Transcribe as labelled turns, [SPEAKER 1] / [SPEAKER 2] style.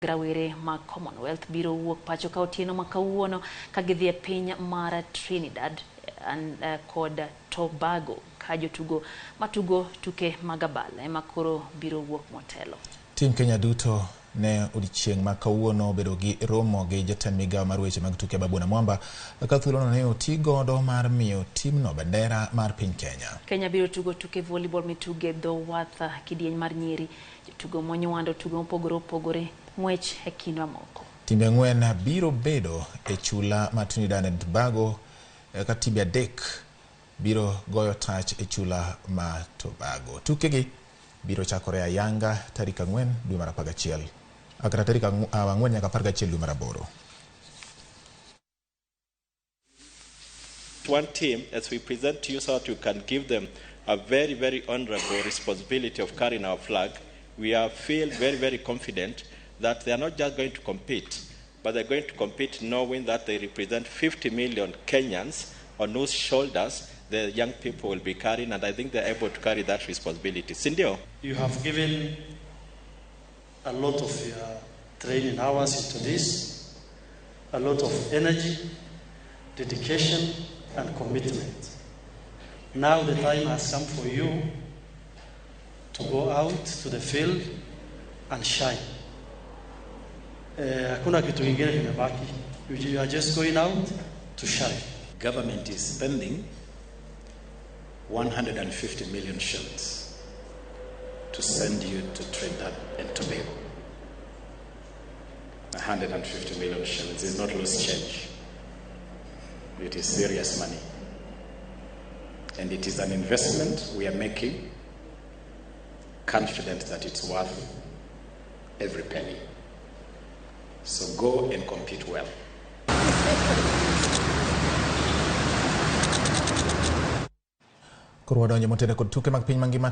[SPEAKER 1] Rawere mag Commonwealth biro wuok pacho ka otieno ma kawuono ka gidhi e piny mar Trinidad kod Tobago ka jotugo matugo tuke mag abal ema koro biro wuok motelo.
[SPEAKER 2] Tim Kenya duto ne odiechieng' ma kawuono obedo gi romo gi jatend migawo mar weche mag tuke Ababu Namwamba ka thuolono ne oti godo mar miyo timno bendera mar piny Kenya.
[SPEAKER 1] Kenya biro tugo tuke volleyball mituge dho wath kidieny mar nyiri, jotugo monywando tugo mopogore opogore, ng'wech e kind mamoko.
[SPEAKER 2] Timbe ang'wen biro bedo e chula ma Trinidad and Tobago ka timbe adek biro goyo tach e chula ma Tobago. Tukegi biro chakore ayanga tarik 4 dwe mar 11 kata tarik 4 nyaka 11 dwe mar 8.
[SPEAKER 3] One team, as we present to you, so that you can give them a very, very honorable responsibility of carrying our flag. We are feel very, very confident that they are not just going to compete, but they're going to compete knowing that they represent 50 million Kenyans on whose shoulders the young people will be carrying, and I think they're able to carry that responsibility. Sindio?
[SPEAKER 4] You have given a lot of your training hours into this, a lot of energy, dedication, and commitment. Now the time has come for you to go out to the field and shine. Hakuna kitu kingine kimebaki. You are just going out to shine.
[SPEAKER 5] Government is spending 150 million shillings to send you to Trinidad and Tobago. 150 million shillings is not loose change. It is serious money. And it is an investment we are making, confident that it's worth every penny. So go and compete well.
[SPEAKER 2] Koro wadonjo motene kod tuke mag piny mangima.